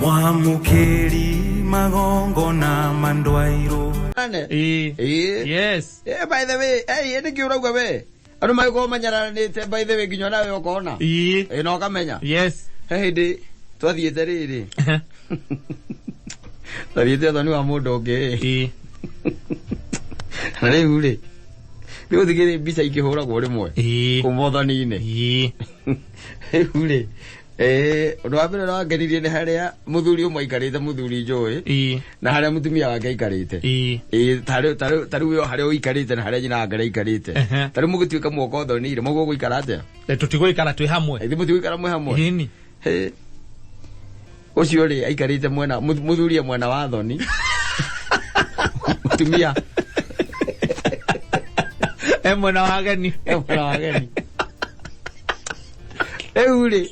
Mwamũkĩri magongona mandwairwo. Ane. Ĩĩ. Ĩĩ. Yes. Eh, by the way, eh, nĩkĩ ũrauga we? Andũ magĩkorwo manyararanĩte by the way nginya nawe ũkona. Ĩĩ. Ĩ na ũkamenya. Yes. He hĩndĩ twathiĩte rĩrĩ. Twathiĩte ũthoni wa mũndũ ũngĩ. Ĩĩ. Na rĩu rĩ, rĩu thigĩrĩ mbica ikĩhũragwo rĩmwe. Ĩĩ. Kuma ũthoni-inĩ. Ĩĩ. Rĩu rĩ, ũndũ wa mbere ũrĩa wangenirie nĩ harĩa mũthuri ũmwe aikarĩte mũthuri njũĩ Ĩĩ. na harĩa mũtumia wake aikarĩte. Ĩĩ. Ĩĩ, tarĩu we harĩa ũikarĩte na harĩa nyina wake aikarĩte. Ehe. Tarĩu mũgĩtuĩka mwoka ũthoni-rĩ, mũgũgũikara atĩa? Tũtigũikara twĩ hamwe. Ithuĩ mũtigũikara mwĩ hamwe? Ĩni. Hĩ. Ũcio rĩ aikarĩte mwena mũthuri e mwena wa thoni. Mũtumia E mwena wa ageni. e mwena wa ageni. Rĩu rĩ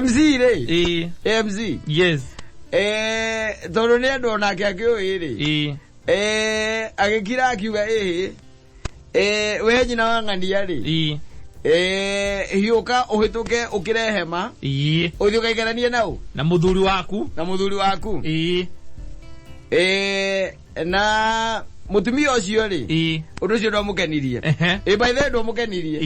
MC rĩ Ĩĩ. MC Yes. Tondũ nĩ andũ onake akĩũĩ rĩ Ĩĩ. Agĩkira akiuga ĩhĩ we nyina wa ng'ania rĩ Ĩĩ. Hiũka ũhĩtũke ũkĩre hema Ĩĩ. ũthiĩ ũgaikaranie nau Na mũthuri waku. Na mũthuri waku. Ĩĩ. Na mũtumia ũcio rĩ Ĩĩ. Ũndũ ũcio ndwamũkenirie. Ehe. By the way ndwamũkenirie.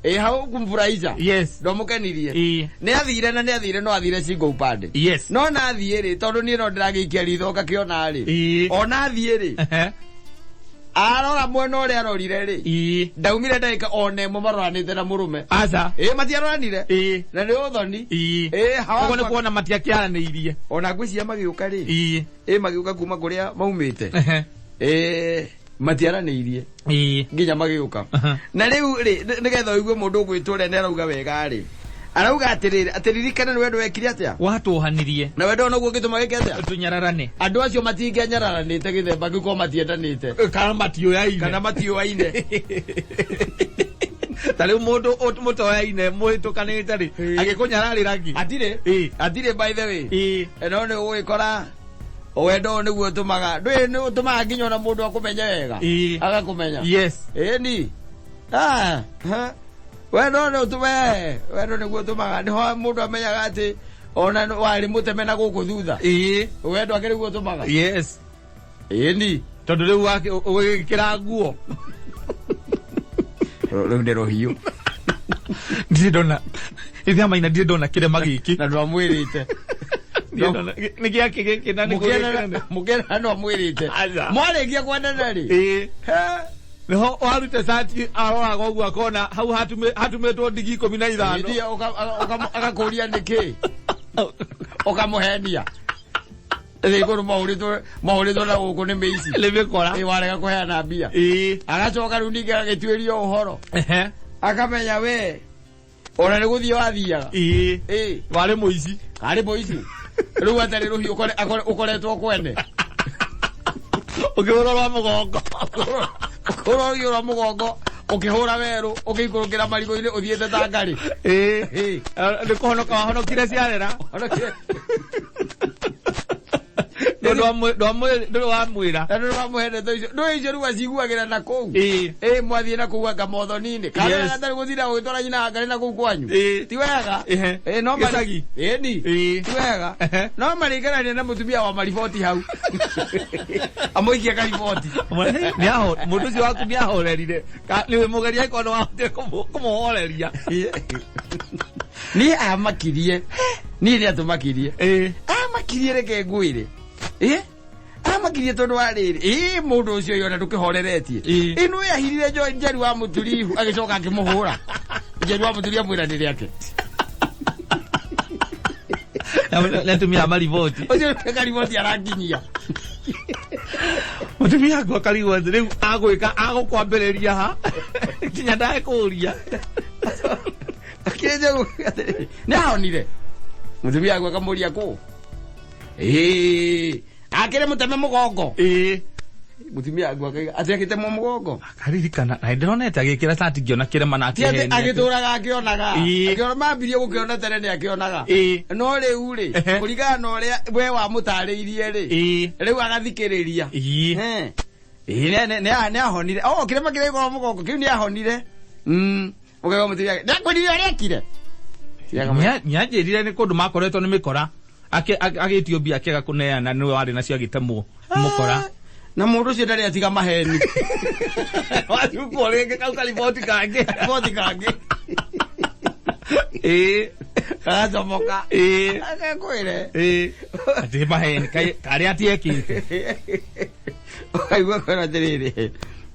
Ĩĩ. Hau kumfurahisha Yes. ndwamũkenirie. Ĩĩ. Nĩ athire na nĩ athire no athire cingo upande. Yes. No na athiĩ rĩ tondũ niĩ no ndĩragĩikia ritho ngakĩona rĩ Ĩĩ. ona athiĩ rĩ Ehe. arora mwena ũrĩa arorire rĩ Ĩĩ. ndaumire ndagĩka ona ĩmwe maroranĩte na mũrũme. Aca. Ĩ matiaroranire. Ĩĩ. Na nĩ ũthoni. Ĩĩ. Ĩ Ũguo nĩ hawa kuona matiakĩaranĩirie. ona ngwĩciria magĩũka rĩ Ĩĩ. ĩ magĩũka kuma kũrĩa maumĩte Ehe. ĩ matiaranĩirie Ĩĩ. nginya magĩũka. Aha. Na rĩu rĩ nĩgetha ũigue mũndũ ũgwĩtwo ũrĩa nĩ arauga wega rĩ arauga atĩrĩrĩ atĩ ririkana nĩ wendo wekire atĩa Watuohanirie. Na wendo noguo ũngĩtũma gĩke atĩa? Tũnyararane. Andũ acio matingĩanyararanĩte gĩthemba kĩu korwo matiendanĩte. Kana matiũyaine. Kana matiũaine. Ta rĩu mũndũ mũtoyaine mũhĩtũkanĩte rĩ Ĩĩ. agĩkũnyararĩra ngĩ. Hatirĩ. Ĩĩ. Hatirĩ by the way. Ĩĩ. No nĩ ũgũgĩkora wendo ũyũ nĩguo ũtũmaga ndũĩ nĩ ũtũmaga nginya ona mũndũ akũmenye wega. Ĩĩ. Agakũmenya. Yes. Ĩni. Ah, ha. Wendo nĩ ũtũme wendo nĩguo ũtũmaga nĩho mũndũ amenyaga atĩ ona warĩ mũteme na gũkũ thutha. Ĩĩ. Wendo akĩrĩ guo ũtũmaga. Yes. Ĩni. Tondũ rĩu ũgĩkĩra nguo. Rĩu nĩ rũhiũ. Ndirĩ ndona. Ithe maina ndirĩ ndona kĩrema gĩkĩ. Na ndwamwĩrĩte. Ndirĩ ndona. Nĩ gĩakĩ gĩkĩ na nĩ Mũkĩendana mũkĩendana ndwamwĩrĩte. Aca. Mwarĩkia kwendana rĩ. Ĩĩ. He. Nĩho warute cati aroraga ũguo akona hau hatumĩtwo ndigi 15. Hĩndĩ ĩyo agakũria nĩkĩ ũkamũhenia thĩ igũrũ mahũrĩtwo na gũkũ nĩ mĩici. Nĩ mĩkora. Ĩ warega kũheana mbia. Ĩĩ. Agacoka rĩu ningĩ agĩtuĩria ũhoro Ehe. akamenya we ona nĩ gũthiĩ wathiaga. Ĩĩ. Ĩ Warĩ mũici. Arĩ mũici rĩu atarĩ rũhiũ ũkoretwo kwene. Ũkĩhũra rwa mũgongo. Ũkĩhũra rũhiũ rwa mũgongo ũkĩhũra werũ ũgĩikũrũkĩra marigũ-inĩ ũthiĩte ta ngarĩ. Ĩĩ. Ĩĩ. Nĩ kũhonoka wahonokire ciarera. Honokire. Ndũrĩ wamwĩra. Na ndũrĩ wamũhe ndeto icio ndũĩ icio rĩu aciguagĩra na kũu. Ĩĩ. Ĩ mwathiĩ na kũu anga mothoni-inĩ kana Yes. gatarĩ gũtinda ũgĩtwara nyina wa ngarĩ na kũu kwanyu. Ĩĩ. Ti wega. Ehe. Ĩ no Gĩcagi. Ĩni. Ĩĩ. Ti wega. Ehe. No marĩikarania na mũtumia wa mariboti hau amũikie kariboti. Mũndũ ũcio waku nĩ ahorerire. Nĩ mũgeria angĩkorwo nĩ wahotire kũmũhoreria. Niĩ amakirie niĩ nĩ atũmakirie. Ĩĩ. Amakirie reke ngwĩre ĩ amakirie tondũ wa rĩrĩ ĩ mũndũ ũcio yona ndũkĩhoreretie. Ĩĩ. Ĩno yahirire Njeri wa mũturihu agĩcoka akĩmũhũra Njeri wa mũturi amwĩra nĩ rĩake. Nĩ atumia a mariboti. Ũcio nĩ kariboti arakinyia. Mũtumia aku akarigwo atĩ rĩu agwĩka agũkwambĩrĩria ha nginya ndakũria. Akĩnja atĩrĩ nĩ ahonire mũtumia aku akamũria kũ ĩĩ akĩrĩ mũteme mũgongo. Ĩĩ. Mũtumia aku akaiga atĩ agĩtemwo mũgongo. Akaririkana na ndĩronete agĩkĩra cati ngĩona kĩrema na Ti atĩ akĩhenia. agĩtũraga akĩonaga. Ĩĩ. Akĩona mambirie gũkĩona tene nĩ akĩonaga. Ĩĩ. No rĩu rĩ Ehe. kũringana na ũrĩa we wamũtarĩirie rĩ Ĩĩ. rĩu agathikĩrĩria. Ĩĩ. He. Ĩĩ, nĩ ahonire o kĩrema kĩrĩa gĩkoragwo mũgongo kĩu nĩ ahonire. Ũkaigua mũtumia nĩ akwĩrire ũrĩa ekire. Nĩanjĩrire nĩ kũndũ makoretwo nĩ mĩkora. Agĩtio mbia akĩaga kũneana nĩwe warĩ nacio agĩtemwo mũkora. Na mũndũ ũcio ndarĩ atiga maheni. Wacukwo rĩngĩ kau kariboti kangĩ. Riboti kangĩ. Ĩĩ. Gagacomoka. Ĩĩ. Akekwĩre. Ĩĩ. Atĩ maheni karĩa atiekĩte. Ũkaigua kwĩra atĩrĩrĩ.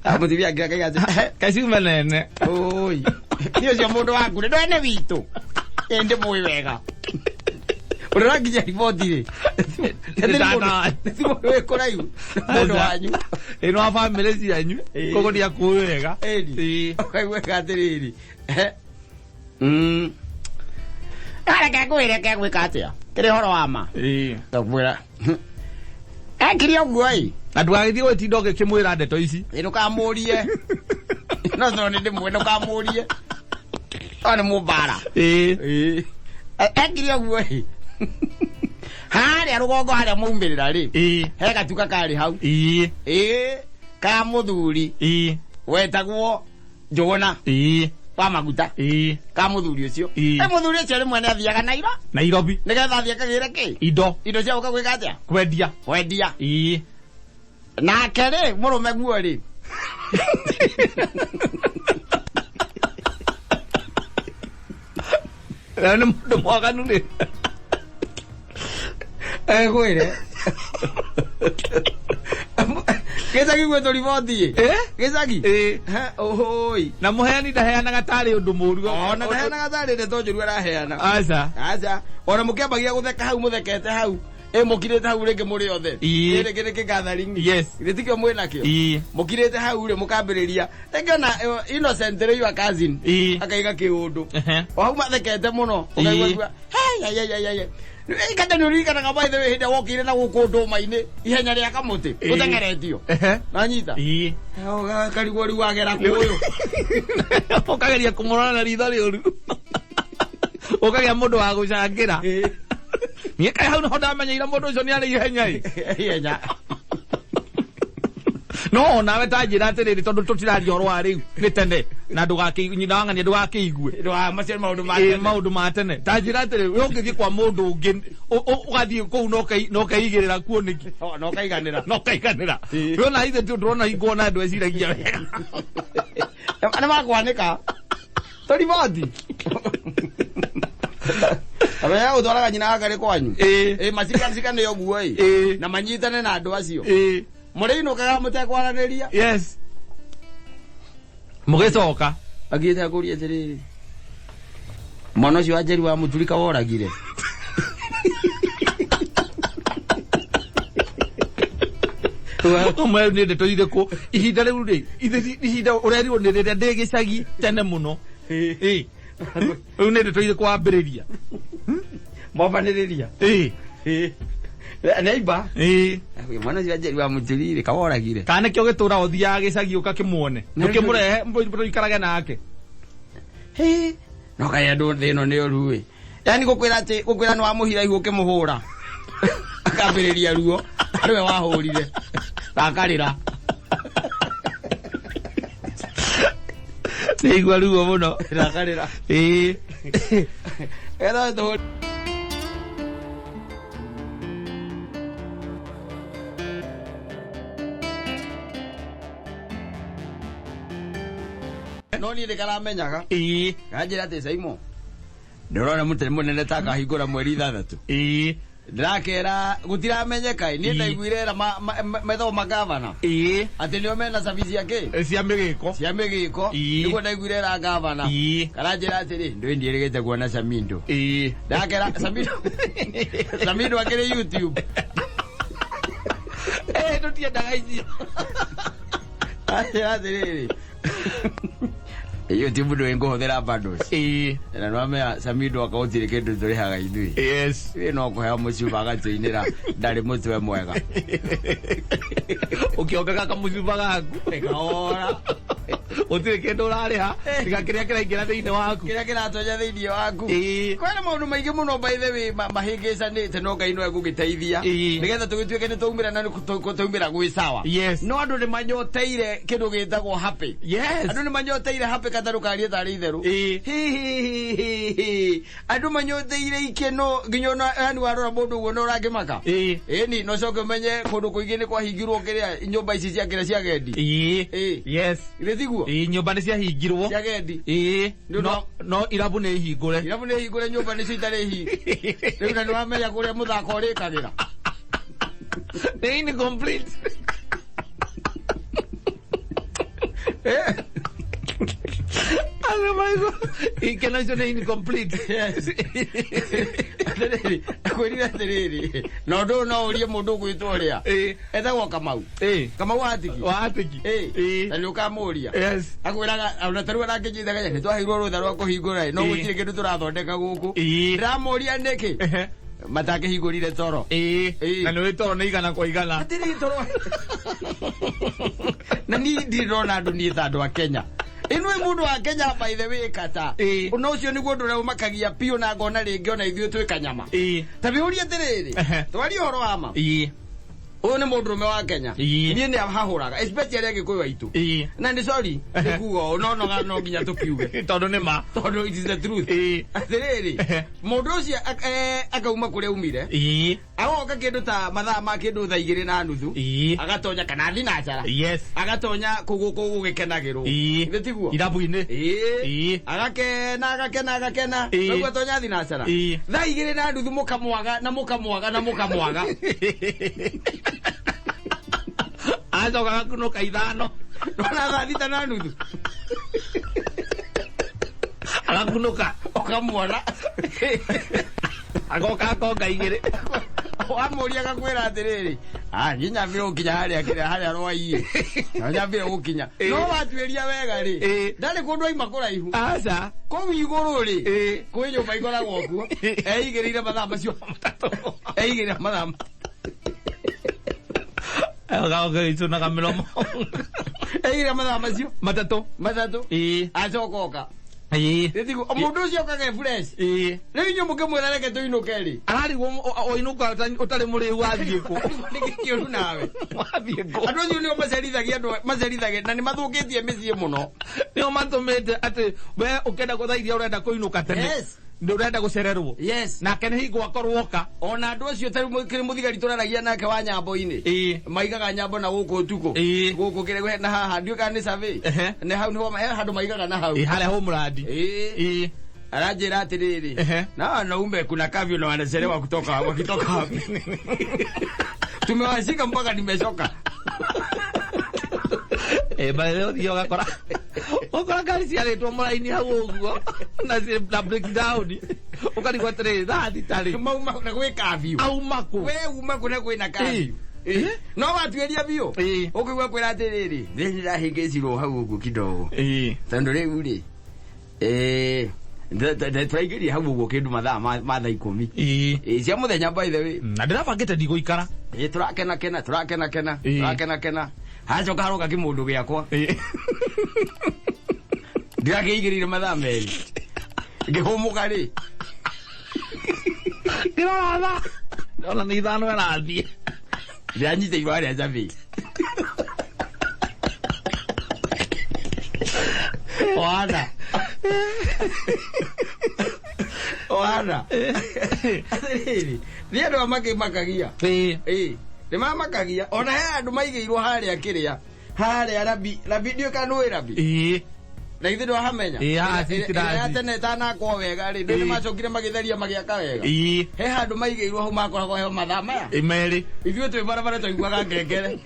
Mũtumia angĩ akaiga atĩ Kaciume nene. Oi. Nĩ ũcio mũndũ waku nĩ ndwene witũ. Ĩ ndĩmũĩ wega. Ũrĩa ũranginyia riboti rĩ. Ti mũndũ wĩ kũraihu. Nĩ mũndũ wanyu. Ĩno wa bamĩrĩ cianyu. Ĩĩ. Koguo ndiakũĩ wega. Ĩni. Ĩĩ. Ũkaigua atĩrĩrĩ. Reke ngwĩre kegwĩka atĩa. Kĩrĩ ũhoro wa ma. Ĩĩ. Ngakwĩra. Ekire ũguo ĩ. Na ndũgagĩthiĩ gwĩtinda ũgĩkĩmwĩra ndeto ici. Ĩ ndũkamũrie. No tondũ nĩ ndĩmũĩ ndũkamũrie. Ĩyo nĩ mũmbara. Ĩĩ. Ĩĩ. Ekire ũguo ĩ. Harĩa rũgongo harĩa maumĩrĩra rĩ. Ĩĩ. He gatuka karĩ hau. Ĩĩ. Ĩĩ. Ka mũthuri Ĩĩ. wetagwo Njũgũna Ĩĩ. wa maguta. Ĩĩ. Ka mũthuri ũcio. Ĩĩ. Ĩ mũthuri ũcio rĩmwe nĩ athiaga Nairo. Nairobi. Nĩgetha athiĩ akagĩre kĩ? Indo. Indo cia gũka gwĩka atĩa? Kwendia. Kwendia. Ĩĩ. Nake rĩ mũrũme guo rĩ. Na nĩ mũndũ mwaganu rĩ. Ekwĩre. Gĩcagi gwĩ tũriboti ĩ. Eh? Gĩcagi. Ĩĩ. Ũhũi. Na mũheani ndaheanaga tarĩ ũndũ mũũru. Ona ndaheanaga tarĩ ndeto njũru araheana. Aca. Aca. Ona mũkĩambagia gũtheka hau mũthekete hau. Ĩ mũkirĩte hau rĩngĩ mũrĩ othe. Ĩĩ. Rĩngĩ nĩ kĩ-gathering. Yes. Gĩtikĩo mwĩ nakĩo. Ĩĩ. Mũkirĩte hau rĩ mũkambĩrĩria. Rĩngĩ ona Innocent rĩ your cousin. Ĩĩ. Akaiga kĩũndũ. Ehe. O hau mathekete mũno. Ĩĩ. Ũkaigua hei hei hei hei. Kanja nĩ ũririkanaga by the way hĩndĩ ĩrĩa wokire na gũkũ ndũma-inĩ ihenya rĩa kamũtĩ Ĩĩ. ũteng'eretio. Ehe. Nanyita. Ĩĩ. Karigwo rĩu wagera kũ ũyũ. Ũkageria kũmũrora na ritho rĩũru. Ũkagĩa mũndũ wa gũcangĩra. Ĩĩ. Niĩ kaĩ hau nĩho ndamenyeire mũndũ ũcio nĩ arĩ ihenya ĩ. Ihenya. No onawe ta njĩra atĩrĩrĩ tondũ tũtiraria ũhoro wa rĩu nĩ tene na ndũgakĩ nyina wa ng'ania ndũgakĩigue. Macio nĩ maũndũ ma Ĩ tene. maũndũ ma tene. Ta njĩra atĩrĩrĩ we ũngĩthiĩ kwa mũndũ ũngĩ ũgathiĩ kũu na ũkeigĩrĩra kuo nĩkĩ? Na ũkaiganĩra. Na ũkaiganĩra. Ĩ. We ona ithe ndũrona hingo ona andũ eciragia wega. Nĩ makwanĩka. Tũriboti. Amenya gũtwaraga nyina wa ngarĩ kwanyu. Ĩ. Ĩ macikanicikane ũguo ĩ. Ĩ. Na manyitane na andũ acio. Ĩ. Mũrĩinũkaga mũtekwaranĩria. Yes. Mũgĩcoka. Agĩte akũria atĩrĩrĩ. Mwana ũcio wa Njeri wa mũturika woragire. Ũmwe nĩ ndeto irĩkũ ihinda rĩu rĩ ihinda ũrerirwo nĩ rĩrĩa ndĩ gĩcagi tene mũno. Ĩ. Rĩu nĩ ndeto irĩkũ wambĩrĩria. Mobanĩrĩria. Ĩ. Neighbor. Ĩ. Mwana ũcio wa Njeri wa mũturire kaworagire. Kana nĩkĩo gĩtũra ũthiaga gĩcagi ũkakĩmuone. Ũkĩmũrehe mũikarage nake. Hĩ. No kaĩ andũ thĩ ĩno nĩ ũru ĩ. Yaani gũkwĩra atĩ gũkwĩra nĩ wamũhira ihu ũkĩmũhũra. Akambĩrĩria ruo. Nĩwe wahũrire. Akarĩra. Nĩigua ruo mũno. Akarĩra. Ĩ. Etha tũ No niĩ nĩkaramenyaga. Ĩ. Kanjĩra atĩ Saimo. Ndĩrona mũtĩ mũnene ta akahingũra mweri ithathatũ. Ĩ. Ndĩrakera gũtiramenyeka ĩ. Niĩ Ĩ. ndaiguire era methagwo magavana. Ĩ. Atĩ nĩo mena cabi cia kĩ? Cia mĩgĩko. Cia mĩgĩko. Ĩ. Nĩguo ndaiguire era gavana. Ĩ. Karanjĩra atĩrĩ, ndũĩ ndiĩrĩgĩte kuona Samindo. Ĩ. Ndakera Samindo. Samindo akĩrĩ YouTube. Ĩ tũtiendaga icio. Anjĩra atĩrĩrĩ. YouTube ndũĩ ngũhũthĩra bundles. Ĩ. Na nĩwamenya Samindo aka gũtirĩ kĩndũ tũrĩhaga ithuĩ. Yes. Ithuĩ no kũheo mũcuba agatũinĩra ndarĩ mũtwe mwega. Ũkĩongaga kamũcuba gaku. Kahora. Gũtirĩ kĩndũ ũrarĩha tiga kĩrĩa kĩraingĩra thĩinĩ waku. Kĩrĩa kĩratonya thĩinĩ waku. Ĩĩ. Kwĩna maũndũ maingĩ mũno, by the way, mahĩngĩcanĩte, no Ngai no egũgĩteithia nĩgetha tũgĩtuĩke nĩ twaumĩra na nĩ twaumĩra gwĩ sawa. No andũ nĩ manyoteire kĩndũ gĩtagwo happy. Andũ nĩ manyoteire happy, katarũ karie tarĩ itherũ. Hihihihihi, andũ manyoteire ikeno nginya ona yani warora mũndũ ũguo no ũrangĩmaka. Ĩni no coke ũmenye kũndũ kũingĩ nĩ kwahingirwo kĩrĩa nyũmba ici cia kĩrĩa cia gendi. Yes. Githĩ tiguo? Ĩĩ, nyũmba nĩ ciahingirwo. Cia gendi. Nĩ ũndũ No irabu nĩ hingũre. Irabu nĩ hingũre, nyũmba nĩcio itarĩ hinge rĩu, na nĩ wamenya kũrĩa mũthako ũrĩkagĩra. Nĩ incomplete. Andũ maigua ikeno icio nĩ incomplete. Atĩrĩrĩ, kwĩrire atĩrĩrĩ, na ũndũ ũyũ no ũrie mũndũ ũgwĩtwo ũrĩa etagwo Kamau. Kamau wa Atiki. Wa Atiki. Na nĩ ũkamũria. Akwĩraga ona tarĩu arangĩnjithaga nĩ twaheirwo rũtha rwa kũhingũra ĩ, no gũtirĩ kĩndũ tũrathondeka gũkũ. Ndĩramũria nĩkĩ matakĩhingũrire toro. Na nĩ wĩ toro nĩ 100 kwa 100. Atĩrĩ, toro na niĩ ndirĩ ndona andũ niĩ ta andũ a Kenya ĩno ĩ mũndũ wa Kenya, by the way, kata na ũcio nĩguo ũndũ ũrĩa ũmakagia biũ, na ngona rĩngĩ ona ithuĩ twĩ kanyama. Ta wĩũrie atĩrĩrĩ, twarie ũhoro wa ma. Ũyũ nĩ mũndũrũme wa Kenya. Niĩ nĩ ahahũraga, especially arĩa Gĩkũyũ aitũ. Na nĩ sorry nĩ kuga ũũ, no no no nginya tũkiuge. Tondũ nĩ ma. Tondũ it is the truth. Atĩrĩrĩ, mũndũ ũcio akauma kũrĩa umire, agoka kĩndũ ta mathaa ma kĩndũ thaa 2:30, agatonya kana thinacara, agatonya kũgũ kũgũ gĩkenagĩrwo. Githĩ tiguo? Irabu-inĩ. Agakena, agakena, agakena. Noguo atonya thinacara thaa 2:30, mũkamwaga na mũkamwaga na mũkamwaga. Acoka agakunũka 5. Nona thaa 6:30. Agakunũka. Ũkamuona. Agoka akonga 2. Wamũria agakwĩra atĩrĩrĩ, ah, niĩ nyambire gũkinya harĩa kĩrĩa harĩa rwaiĩ na nyambire gũkinya. No watuĩria wega rĩ, ndarĩ kũndũ aima kũraihu. Aca. Kũu igũrũ rĩ, kwĩ nyũmba ikoragwo kuo eigĩrĩire mathaa macio 3. Eigĩrĩire mathaa Agagĩcunaga mĩromo. Eigĩrĩire mathaa macio 3. 3. Acoka oka. Gĩtiguo mũndũ ũcio okaga e fresh. Rĩu inyuĩ mũkĩmwĩra reke tũinũke rĩ, Ararigwo ũinũka ũtarĩ mũrĩu wathiĩ kũ? Nĩkĩ kĩũru nawe? Wathiĩ kũ? Andũ acio nĩo macerithagia andũ, macerithagia na nĩ mathũkĩtie mĩciĩ mũno. Nĩo matũmĩte atĩ we ũkĩenda gũthaa iria ũrenda kũinũka tene, nĩ ũrenda gũcererwo. Nake nĩ hingo akorwo oka. Ona andũ acio tarĩu kĩrĩ mũthigari tũraragia nake wa nyambo-inĩ, maigaga nyambo na gũkũ ũtukũ, gũkũ kĩrĩ na haha ndiũĩ kana nĩ survey. Nĩ hau nĩho he handũ maigaga na hau. Harĩa homeland. Aranjĩra atĩrĩrĩ, na wanaume kuna kavyo na wanachelewa kutoka, wakitoka wapi? Tumewashika mpaka nimechoka. By ũthiĩ ũgakora ũkora ngari ciarĩtwo mũraini hau ũguo na na breakdown, ũkarigwo atĩrĩrĩ, thaa 6 rĩ, mauma na gwĩ kavyu. Auma kũ? We uma kũ na kwĩna kavyu? No watuĩria biũ, ũkĩigua kwĩra atĩrĩrĩ, nĩ ndahĩngĩcirwo hau ũguo kidogo, tondũ rĩu rĩ, tũraingĩria hau ũguo kĩndũ mathaa ma thaa 10 cia mũthenya, by the way. Na ndĩrabangĩte ndigũikara. Tũrakena kena, tũrakena kena, tũrakena kena, hacoka haroka kĩmũndũ gĩakwa. Ndirakĩigĩrĩire mathaa 2 ngĩhũmũka rĩ. Ndĩrora thaa ndona nĩ 5 ĩrathiĩ. Ndĩranyita irũa rĩa njabi wana wana. Atĩrĩrĩ, nĩ andũ a makĩmakagia. Nĩ mamakagia. Ona he andũ maigĩirwo harĩa kĩrĩa harĩa rabi rabi, ndiũĩ kana nĩũĩ rabi. Na ithuĩ ndwahamenya. Haha City Ĩrĩa ya Rathi. tene ĩtanakwo wega rĩ, nĩ macokire magĩtheria magĩaka wega. He handũ maigĩirwo hau makoragwo heo mathaa maya 2. Ithuĩ twĩ barabara twaiguaga ngengere.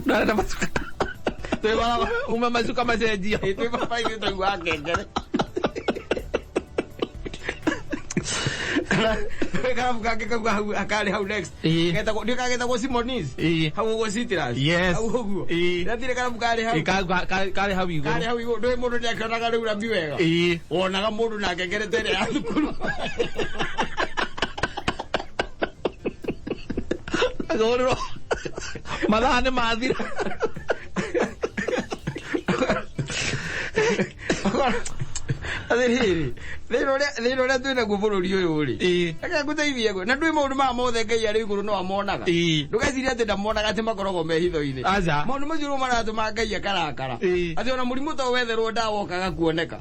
Ndarenda macuka. Twĩ barabara. Uma macuka macenjio. Twĩ barabara ithuĩ twaiguaga ngengere. Karabu kangĩ kau hau karĩ hau next, getagwo ndiũ kana getagwo Simonis. Hau ũguo Citrus. Hau ũguo. Ndathire karabu karĩ hau. Karĩ hau igũrũ. Karĩ hau igũrũ, ndũĩ mũndũ nĩakĩonaga rĩu rabi wega. Wonaga mũndũ na ngengere ta ĩrĩa ya thukuru. Agũrĩrwo. Mathaa nĩ mathira. Atĩrĩrĩ, thĩna ũrĩa twĩ naguo bũrũri ũyũ rĩ, reke ngũteithie guo, na ndũĩ maũndũ maya mothe Ngai arĩ igũrũ no amonaga. Ndũgecirie atĩ ndamonaga atĩ makoragwo me hitho-inĩ. Aca. Maũndũ macio nĩmo maratũma Ngai akarakara. Atĩ ona mũrimũ ta ũyũ wetherwo ndawa ũkaga kuoneka.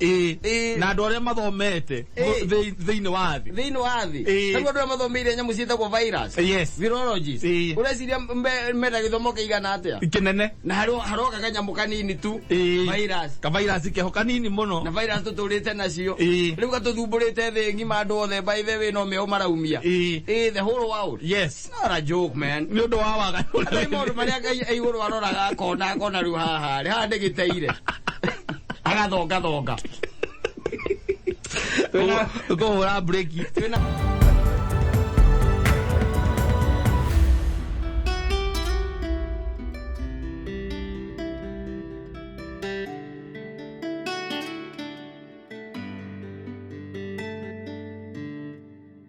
Na andũ arĩa mathomete thĩinĩ wa thĩ. Thĩinĩ wa thĩ. Tarĩu andũ arĩa mathomeire nyamũ ciĩtagwo virus. Virologist. Ũreciria mena gĩthomo kĩigana atĩa? Kĩnene. Na haroka kanyamũ kanini tu. Virus. Ka virus keho kanini mũno. Na virus tũtũrĩte nacio. Rĩu gatũthumbũrĩte thĩ ng'ima andũ othe, by the way, no mĩo maraumia. The whole world. Yes. It's not a joke, man. Nĩ ũndũ wa waganu. Atĩ maũndũ marĩa Ngai e igũrũ aroraga akona, akona rĩu haha rĩ, haha ndĩgĩteire. Agathongathonga. Kũhũra breki. Twĩna